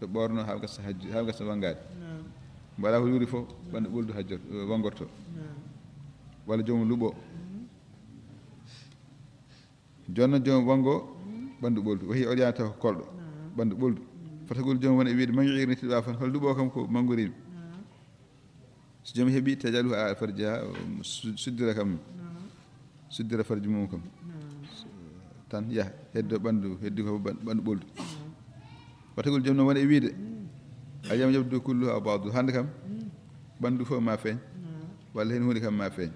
ɓe ɓoorno haa gasa hajju, haa gasa wangaade. Mbo alaa ko luuri fof, ɓanndu ɓoldu hajjorto, eh, wangorto. Walla joomum luɓo. Jooni noon joomum wango ɓanndu ɓoldu. Wa hiya uryaana, taw ko kolɗo. Ɓanndu ɓoldu. Fatagol joomum wona e wiyde, "من يعيرني تطوافا؟" Hol luɓo kam ko manngoriimi? So joomum heɓi, تجعله على فرجها, su-, suddira kam. Suddira farji mum kam. Tan yaha, heddo ɓanndu, heddi ko ɓan-, ɓanndu ɓoldu. Watagol joom noon wona e wiyde, اليوم يبدو كله أو بعضه. Hannde kam, ɓanndu fof ma feeñ, walla heen huunde kam ma feeñ.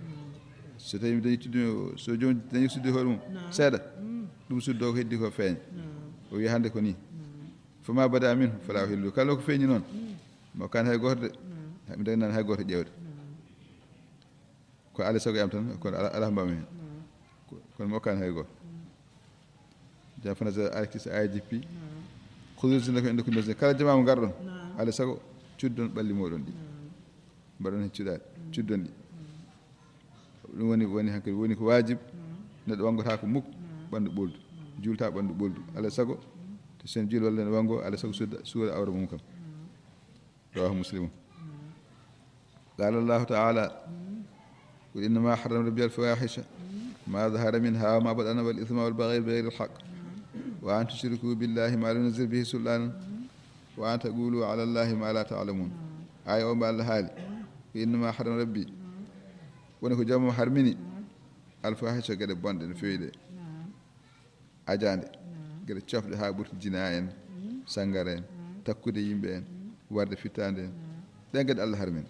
So tawi mi dañi tudde, so joom dañi sudde hoore mum seeɗa, ɗum suddo ko heddi ko feeñ. O wiya hannde ko nii. فما بدا منه فلا أحله. Kala ko feeñi noon, mi okkaani hay gooto de. Mi dañnaani hay gooto ƴeewde. Ko alaa sago e am tan, kono alaa, alaa ko mbaawmi heen. Ko-, kono mi okkaani hay gooto. Jam fana so arti so aaji jippi. Khudhu zinatakum inda kulli masjid. Kala jamaa mo ngarɗon, alaa sago cuddon ɓalli mooɗon ɗi. Mbaɗon heen cuɗaaɗe, cuddon ɗi. Ɗum woni, woni hankadi, woni ko waajib. Neɗɗo wangotaako muk ɓanndu ɓoldu. Juulta ɓanndu ɓoldu. Alaa sago, to sen juul walla ne wango, alaa sago sudda, suura awra mum kam. رواه مسلم. قال الله تعالى: قل إنما حرم ربي الفواحش ما ظهر منها وما بطن والإثم والبغي بغير الحق وأن تشركوا بالله ما لم ينزل به سلطانا وأن تقولوا على الله ما لا تعلمون. Aaya o mbo Allah haali: قل إنما حرم ربي, woni ko Joomam harmini, الفواحش, geɗe bonɗe no feewi ɗe. Ajaande, geɗe cofɗe haa ɓurti, jinaa en, sanngara en, takkude yimɓe en, warde fittaande en. Ɗeen geɗe Allah harmini.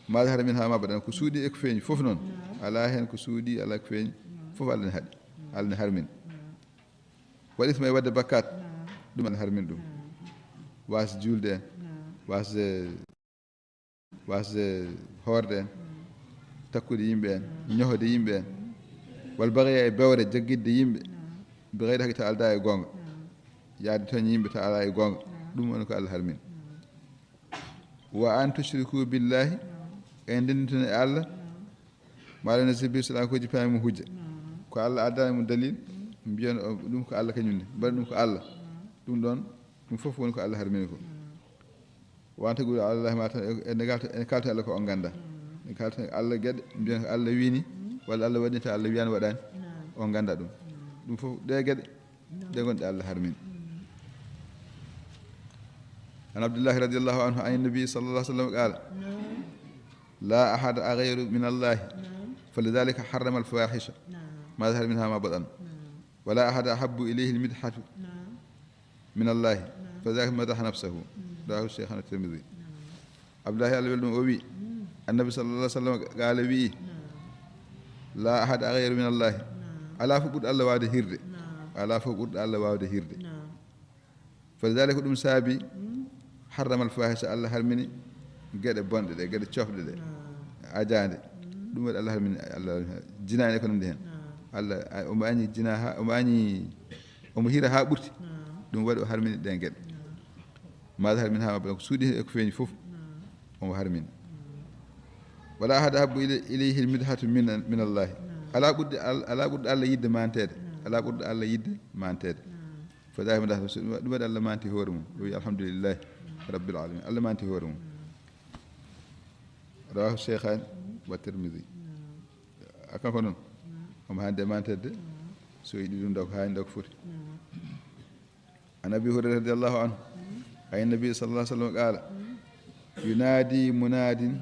ما ظهر منها وما بطن, ko suuɗi e ko feeñi fof noon. Alaa heen ko suuɗi, alaa ko feeñi, fof Allah ne haɗi, Allah ne harmini. والإثم, e waɗde bakkaat, ɗum Allah harmini ɗum. Waasde juulde en, waasde, waasde hoorde en, takkude yimɓe en, ñohde yimɓe en, والبغي, e bewre, jaggitde yimɓe, بغير الحق, taw aldaa e goonga, yahde tooñde yimɓe taw alaa e goonga, ɗum woni ko Allah harmini. وأن تشركوا بالله, e ndennditon e Allah, ما لم ينزل به سلطانا, ko jippaani mum hujja. Ko Allah addaani mum dalil, mbiyon o, ɗum ko Allah kañum ne, mbaɗa ɗum ko Allah. Ɗum ɗoon, ɗum fof woni ko Allah harmini ko. وأن تقولوا على الله ما لا تعلمون, en kalta, en kalta Allah ko on nganndaa. En kalta Allah geɗe, mbiyon ko Allah wiyi nii, walla Allah waɗi nii taw Allah wiyaani, waɗaani. On nganndaa ɗum. Ɗum fof ɗe geɗe, ɗe ngonɗe Allah harmini. عن عبد الله رضي الله عنه عن النبي صلى الله عليه وسلم قال: لا أحد أغير من الله، فلذلك حرم الفواحش ما ظهر منها وما بطن، ولا أحد أحب إليه المدحة من الله، فذاك مدح نفسه. رواه الشيخان والترمذي. Abdullahi, Allah welɗum, o wi, Annabi sallallahu alaihi wasallam qaala, wiyi: لا أحد أغير من الله. Alaa fof ɓurɗo Allah waawde hirde. Alaa fof ɓurɗo Allah waawde hirde. Falidaalika, ko ɗum saabi, harramal fawaahisha, Allah harmini geɗe bonɗe ɗe, geɗe cofɗe ɗe, ajaande. Ɗum waɗi Allah harmini, Allah harmini jinaa en e ko nanndi heen. Allah, a, omo añi jinaa haa, omo añi, omo hira haa ɓurti. Ɗum waɗi o harmini ɗeen geɗe. Maa zahara minhaa wa maa batana, ko suuɗi e ko feeñi fof, omo harmini. Wala ahada ahabbu ilay-, ilayhi al-midhatu min, min Allah. Alaa ɓurɗo Al-, alaa ɓurɗo Allah yiɗde manteede. Alaa ɓurɗo Allah yiɗde manteede. Fa zaalika madhahu nafsahu, ɗum waɗi Allah manti hoore mum. O wi, "Alhamdulillahi rabbil alamin." Allah manti hoore mum. Rawahu Shaykhaani wa Tirmidhi. A kanko noon, omo haani de manteede. So yiɗi ɗum, ɗo ko haani, ɗo ko foti. An Abi Hurayra radiyallahu anhu, an Nabi sallallahu alaihi wasallam qala, yunadi munadin,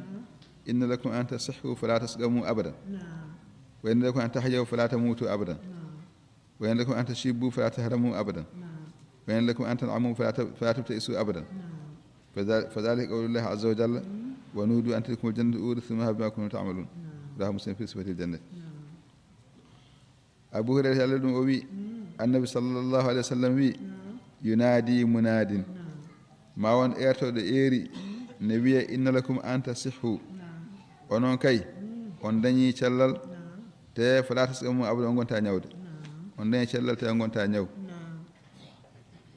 inna lakum an tasihhu fala tasqamu abadan. Wa inna lakum an tahyaw fala tamutu abadan. وإن لكم أن تشيبوا فلا تهرموا أبدا. وإن لكم أن تنعموا فلا ت-، فلا تبتئسوا أبدا. فذا-، فذلك قول الله عز وجل، ونودوا أن تلكم الجنة أورثتموها بما كنتم تعملون. رواه مسلم في صفة الجنة. Abu Hurayra, Allah ɗum o wi, Annabi sallallahu alaihi wasallam wi, yunadi munadin. Ma won eertooɗo eeri, ne wiya, inna lakum an tasihhu. Onon kay, on dañii cellal, te falaa tasqamu abada, on ngontaa ñawde. On dañii cellal, te on ngontaa ñaw.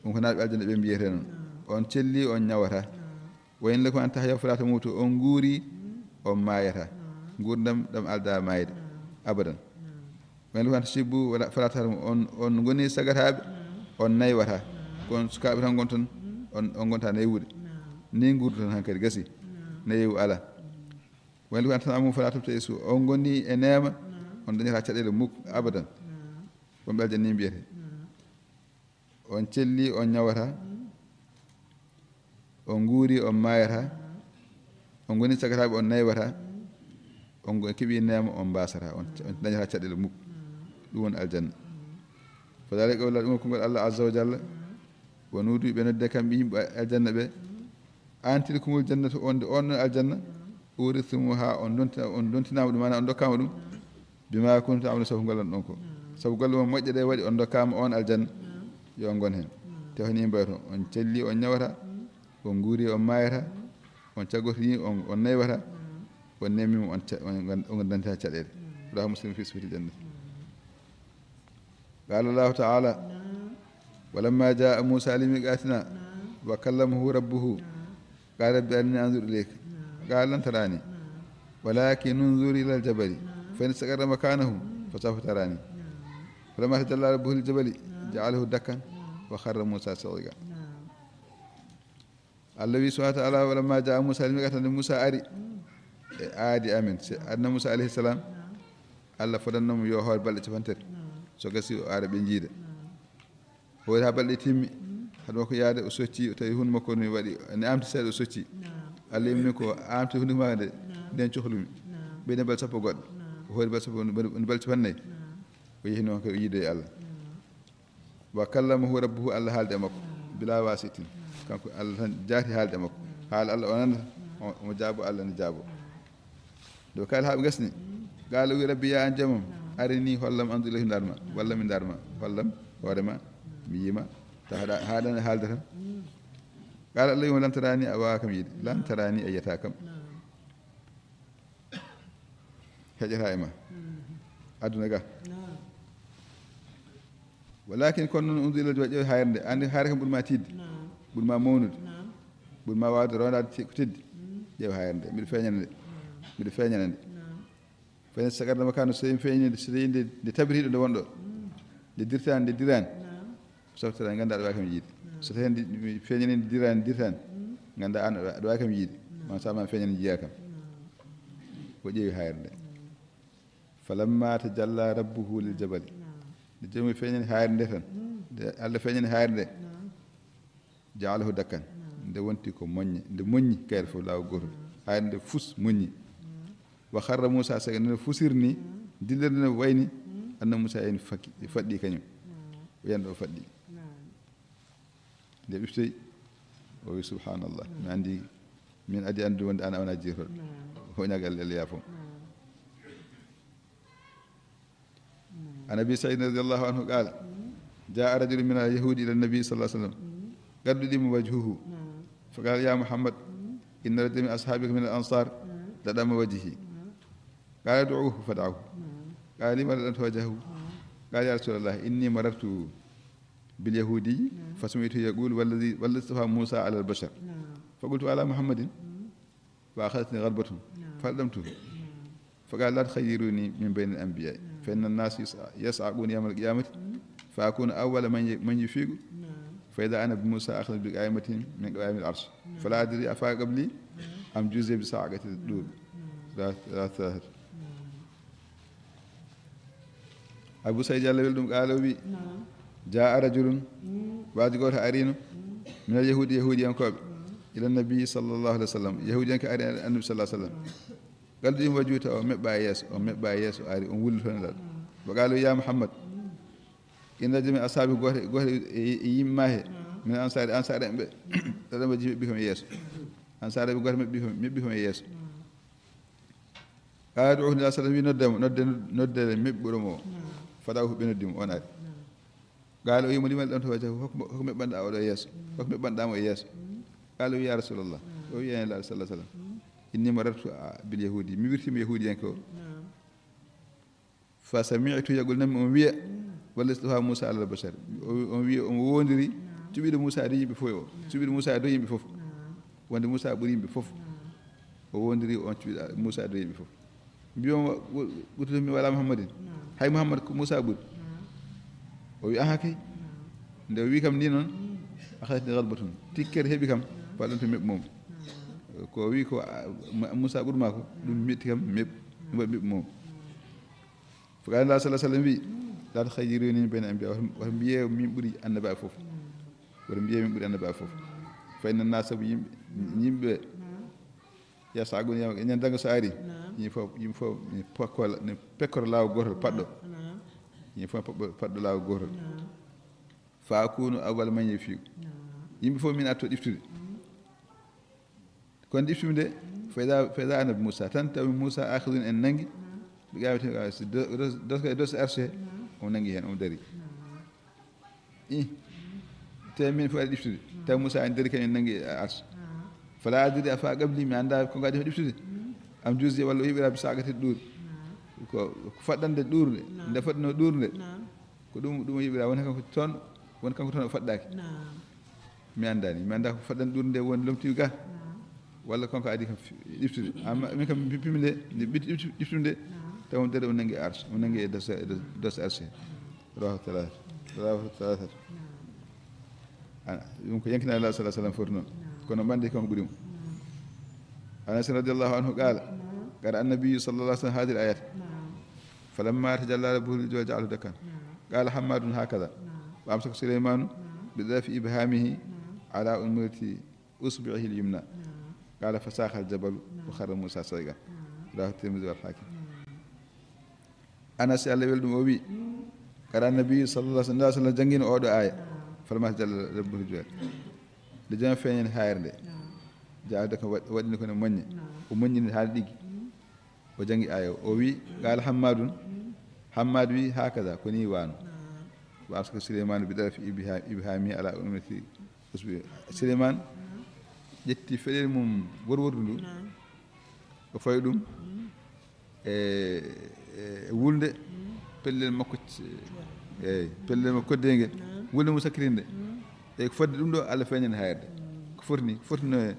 Ɗum ko naaɓe aljanna ɓe mbiyetee noon. On cellii, on ñawataa. Wa in lakum an tahyaw falaa tamuutu, on nguurii, on maayataa. Nguurndam ɗam aldaa maayde abadan. Wa in lakum an tashibbu wala, falaa tahramu, on, on ngonii sagataaɓe, on naywataa. Ko on sukaaɓe tan ngonton, on, on ngontaa naywude. Ni nguurdoton hankadi, gasi. Nayewu alaa. Wa in lakum an tan'amu falaa tabta'isu, on ngonii e neema, on dañataa caɗeele mukk, abadan. Wonɓe aljanna ni mbiyetee. On cellii, on ñawataa. On nguurii, on maayataa. On ngonii sagataaɓe, on naywataa. On ngo-, keɓii neema, on mbaasataa. On, on dañataa caɗeele mukk. Ɗum woni aljanna. Fa daalika qawlullaahi, ɗum ko konngol Allah azza wa jalla. Wa nuudu, ɓe nodde kamɓe yimɓe aljanna ɓe. An tilkumul jannatu, on de on ɗon aljanna. Urithtumuuhaa, on donti-, on dontinaama ɗum, maanaa on ndokkaama ɗum. Bimaa kuntum ta'maluuna, sabu ngol on ɗon ko. Sabu golle mon moƴƴe ɗe waɗi, on ndokkaama on aljanna. Yo on ngon heen. Te honi mbayton, on cellii, on ñawataa, on nguurii, on maayataa, on caggotii, on, on naywataa, on neemiima, on ca-, on, on dañataa caɗeele. Rawaahu Muslim fii sifatil jannati. Qaala Allaahu ta'aalaa, wa lammaa jaa'a Muusaa limiiqaatinaa wa kallamahu rabbuhu, qaala rabbi arinii anzur ilayk, qaala lan taraanii, walaakin unzur ilal jabali, fa in istaqarra makaanahu, fa sawfa taraanii. Falammaa tajallaa rabbuhu lil jabali, ja'alahu dakkan, wa kharra Muusaa sa'iiqaa. Allah wi subhaanahu wa ta'aalaa, wa lammaa jaa'a Muusaa limiiqaatinaa, nde Muusaa ari e aadi amen. Se aduna Muusaa alayhi salaam, Allah fodannoo mo yo hoore balɗe cappanɗe tati. So gasi o ara ɓe njiida. Hoore haa balɗe timmi, haɗa makko yaade o socci, o tawi hunuko makko ne waɗi, ne amti seeɗa o socci. Allah yimni ko amti hunuko maa nde, nden cohlumi. Ɓeyde balɗe sappo goɗɗo. O hoori balɗe sappo, balɗe, balɗe cappanɗe nayi. O yehi noon kadi o yiidoyi Allah. Wa kallamahu rabbuhu, Allah haaldi e makko, bilaa waasitin. Kanko Allah tan jaati haaldi e makko. Haala Allah o nanata, o, omo jaabo, Allah ne jaabo. Nde ɓe kaali haa ɓe ngasni, qaala o wi, rabbi, ya an joomam, arinii, hollam, anzur ilayk, mi ndaar ma, walla mi ndaar ma, hollam hoore ma, mi yii ma, ta haɗa, haɗa haalde tan. Qaala Allah wi mo, lan taraanii, a waawaa kam yiide, lan taraanii, a yiyataa kam. Heƴataa e ma. Aduna ga. Walaakin kono noon, unzur ilal jabali, ƴeew haayre nde. Anndi haayre kam ɓuri ma tiiɗde. Ɓuri ma mawnude. Ɓuri ma waawde roondaade te-, ko teddi. Ƴeew haayre nde. Miɗo feeñana nde. Miɗo feeñana nde. Fa in istaqarra makaanahu, so tawi feeñi nde, so tawi nde, nde tabitiiɗo nde wonɗo. Nde dirtaani, nde diraani. Sawfa taraanii, nganndaa aɗa waawi kam yiide. So tawi nde feeñani nde diraani, dirtaani. Nganndaa aan aɗa, aɗa waawi kam yiide. Maa sama feeñani njiyaa kam. O ƴeewi haayre nde. Falammaa tajallaa rabbuhu lil jabali. Nde joomum feeñani haayre nde tan. Nde Allah feeñani haayre nde. Ja'alahu dakkan. Nde wonti ko moññe. Nde moññi kayre fof laawol gootol. Haayre nde fus moññi. Wa kharra Muusaa sa'iiqan, nde fusiri ni, dillere nde wayni, annabi Muusaa yani fakki, faɗɗi kañum. O yani ɗo faɗɗi. Nde ɓiftoyi, o wi, subhanallah. Mi anndi, min adi anndi wonde aan a wonaa jeertooɗo. Hoynagal Allah yaafo. عن أبي سعيد رضي الله عنه قال: جاء رجل من اليهود إلى النبي صلى الله عليه وسلم قد أدم وجهه، فقال: يا محمد، إن رجلا من أصحابك من الأنصار لدم وجهي. قال: ادعوه فدعوته. قال: لم لدمت وجهه؟ قال: يا رسول الله، إني مررت باليهودي فسمعته يقول: والذي، والذي اصطفى موسى على البشر. فقلت: على محمد؟ فأخذتني غضبة فلدمته. فقال: لا تخيروني من بين الأنبياء، فإن الناس يص-، يصعقون يوم القيامة، فأكون أول من ي-، من يفيق، فإذا أنا بموسى أخذ بقائمة من قوائم العرش، فلا أدري أفاق قبلي أم جوزي بصعقة الطور. ثلاث-، ثلاث-، ثلاثة. Abu Saïd, Allah welɗum, qaala, o wi, jaa rajulun, waaji gooto ariino, minal yahuudi, yahuudiyankooɓe, ila nabi sallallahu alaihi wasallam, yahuudiyanke ari Annabi sallallahu alaihi wasallam. Qad udima wajhuhu, tawa o meɓɓaa yeeso, o meɓɓaa yeeso, ari, on wulli toon e dal. Wa qaala, ya Muhammad, inna rajulan min ashaabi, gooto, gooto e, e yimɓe ma he, min ansaari, ansaari en ɓe, ladamu wajhihi, meɓɓi kam e yeeso. Ansaari ɓe gooto meɓɓi kam, meɓɓi kam e yeeso. Qaala ud'uhu, Nabi sallallahu alaihi wasallam wi, nodde mo, nodde, nodde meɓɓuɗo mo o. Fada'awhu, ɓe noddi mo, on ari. Qaala, o wi mo, lima ladamta wajhahu, hoko, hoko meɓɓanɗaa oɗo yeeso? Hoko meɓɓanɗaa mo e yeeso? Qaala, o wi, ya Rasulallah, o wi, ya Nulaaɗo sallallahu alaihi wasallam, Inni marartu, a, bil yahudi, mi wirtiima yahudiyanke o. Naam. Fa sami'tu, yagol nanmi on wiya, mm, walla istafa Musa alal bashar. O, on wiya on wondiri, naam, cuɓiiɗo Musa e dow yimɓe fof o. Naam. Cuɓiiɗo Musa e dow yimɓe fof. Naam. Wonde Musa ɓuri yimɓe fof. Naam. O wondiri on cuɓiiɗo Musa e dow yimɓe fof. Mbiyon, "Ɓurtude mi wala Muhammadin." Naam. Hay Muhammad ko Musa ɓuri. Naam. O wi, "Aha kay." Naam. Nde o wi kam ni noon, mm, akhadatni ghadbatun. Tikkere heɓi kam, naam, waɗi ɗum to meɓɓu mum. Naam. Ko o wi ko, a, Ma-, Musa ɓuri ma ko, ɗum metti kam, meɓ-, ɗum waɗi meɓɓu mum. Naam. Fa qala Nabi sallallahu alaihi wasallam wi, "La tukhayyiruni bayna anbiya." Wata, wata mbiye min ɓuri annabaaɓe fof. Naam. Wata mbiye min ɓuri annabaaɓe fof. Fa inna nasa, sabu yimɓe, yimɓe, naam, yas'aquna yawma, ñande darngal so ari, naam, yimɓe fof, yimɓe fof ne pekkola, ne pekkora laawol gootol paɗɗo. Naam. Yimɓe fof paɗɗo, paɗɗo laawol gootol. Naam. Fa akunu awwala man yafiqu. Naam. Yimɓe fof min arto ɗiftude. Mm. Kono ɗiftude, mm, fa iza, fa iza ana bi Musa, tan tawi Musa akhidun en nangi. Naam. Ɓe gaawete, gaawa, si do-, dos-, doska e dos arse, naam, o nangi heen, o dari. Naam. Ih. Te min fof aɗa ɗiftude. Mm. Tawi Musa en dari kañum nangi arsa. Ah. Fala adri afa qabli, mi annda ko ngaɗi ɗiftude. Mm. Am juzi walla o yoɓira bi saqati ɗuur. Ah. Ko, ko faɗɗande ɗuurde. Naam. Nde faɗɗano ɗuurde. Naam. Ko ɗum, ɗum o yoɓira, woni kanko toon, woni kanko toon o faɗɗaki. Naam. Mi anndani, mi annda ko faɗɗande ɗuurde nde woni lomti ga. Naam. Walla kanko adi kam fi-, ɗiftude. Amma min kam mi pimi nde, nde ɓitti ɗiftu-, ɗiftude nde, naam, taw on dere o nangi arsh, o nangi e dos, e dos, dos arsh. Rawahu thalatha. Rawahu thalatha. Naam. Ah, ɗum ko yankinaa Allah sallallahu alaihi wasallam foti noon. Naam. Kono ɓande kanko ɓuri mo. Naam. Anas radiyallahu anhu qala, naam, qara an-nabiyyu sallallahu alaihi wasallam hadhihi al-ayat. Naam. Falamma tajalla rabbuhu lil jabali ja'alahu dakkan. Naam. Qala Hammadun hakadha. Naam. Wa amsaka Sulaymanu, naam, bi tarafi ibhamihi, naam, ala unmulati usbi'ihi al-yumna. Naam. Qala fasakha al-jabalu, naam, wa kharra Musa sa'iqan. Naam. Rawahu Tirmidhi wal Hakim. Naam. Anas, yo Allah welɗum, o wi, mm, qara Nabi sallallahu alaihi wasallam janngino oɗo aya. Naam. Falamma tajalla rabbuhu lil jabali. Nde jom feeñani hayre nde. Naam. Ja'alahu dakkan, wa-, waɗini ko ne moññi. Naam. O moññini haa ɗiggi. Mm. O janngi aya o. O wi, qala Hammadun. Mm. Hammad wi, hakadha, ko ni wano. Naam. Wa amsaka Sulaymanu bi tarafi ibha-, ibhamihi ala unmulati usbi. Suleyman, naam, ƴetti feɗel mum worwordu ndu, naam, o fawi ɗum, mm, e, e wulnde, mm, pellel makko c-, eyi, pellel makko koddeyngel, naam, wulnde mum sakkitinde. Mm. E ko fodde ɗum ɗo, Allah feeñani hayre nde. Mm. Ko foti ni, ko foti no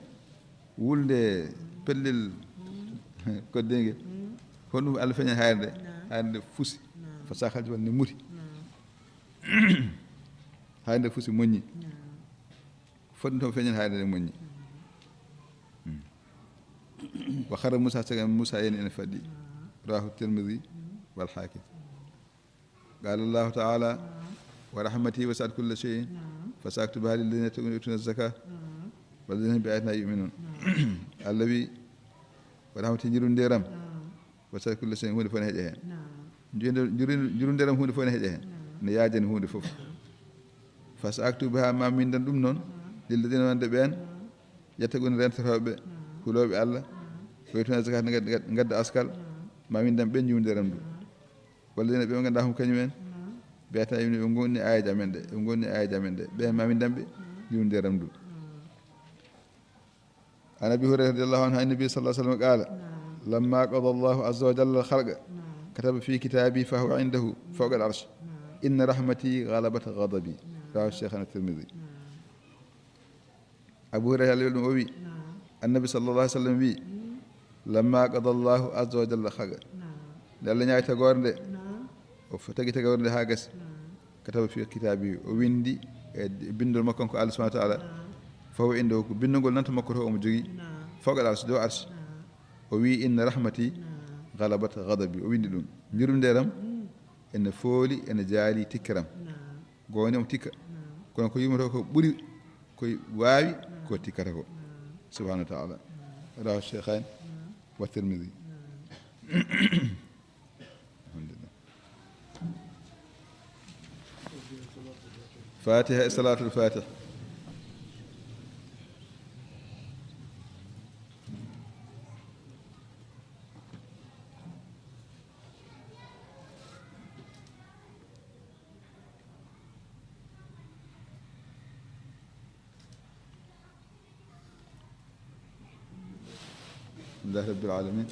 wulnde pellel, mm, koddeyngel. Mm. Hono ɗum Allah feeñani hayre nde, naam, hayre nde fusi. Naam. Fasakha al-jabalu, nde muti. Naam. Hayre nde fusi, moññi. Naam. Fodde to feeñani hayre nde moññi. Mm. Wa kharra Musa sa'iqan, Musa yani ene faɗɗi. Naam. Rawahu Tirmidhi, mm, wal Hakim. Qala Allahu ta'ala, naam, wa rahmati wasi'at kulla shay'in, naam, fasa'aktubuha lilladhina yattaquna wa yu'tuna zakata, naam, walladhina hum bi ayatina yu'minun. Naam. Allah wi, wa rahmati, yurmeende am, naam, wasi'at kulla shay'in, huunde fof ne heƴa heen. Naam. Yurmeende, yurmeende, yurmeende am, huunde fof ne heƴa heen. Naam. Ne yaajani huunde fof. Fasa'aktubuha, ma mi winndan ɗum noon, naam, lilladhina, wonande ɓeen, naam, yattaquna, rentotooɓe, naam, hulooɓe Allah, naam, wa yu'tuna zakata, ngadda, ngadda askal, naam, ma mi winndan ɓeen yurmeende am ndu. Naam. Walladhina, ɓe nganndu-ɗaa hum kañum en, naam, bi ayatina yu'minun, ɓe ngoni aayeeje amen ɗe, ɓe ngoni aayeeje amen ɗe, ɓeen ma winndan ɓe, naam, yurmeende am ndu. Naam. An Abi Hurayra radiyallahu anhu, an Nabi sallallahu alaihi wasallam qala, naam, lamma qada Allahu azza wa jalla al-khalqa, naam, kataba fi kitabihi fa huwa indahu fawqa al-arsh, naam, inna rahmati ghalabat ghadabi. Naam. Rawahu Shaykhani wa Tirmidhi. Naam. Abu Hurayra, Allah welɗum, o wi, naam, Annabi sallallahu alaihi wasallam wi, mm, lamma qada Allahu azza wa jalla al-khalqa. Naam. Nde Allah ñaawi tagoore nde, naam, o f-, tagi tagoore nde haa gasi. Naam. Kataba fi kitabi, o windi e bindol makko ko Allah subhanahu wa ta'ala. Naam. Fa huwa indahu, ko bindol ngol nan to makko to, omo jogii. Naam. Fawqa al-arsh, dow arsh. Naam. O wi, inna rahmati, naam, ghalabat ghadabi. O windi ɗum. Yurmeende am, mm, ene fooli, ene jaali tikkere am. Naam. Gooto omo tikka. Naam. Kono ko yurmotoo ko ɓuri ko waawi, naam, ko tikkata ko. Naam. Subhanahu wa ta'ala. Naam. Rawahu Shaykhayn, naam, wa Tirmidhi. Naam. Alhamdulillah. Fatiha e Salatul Fatih. لله رب العالمين.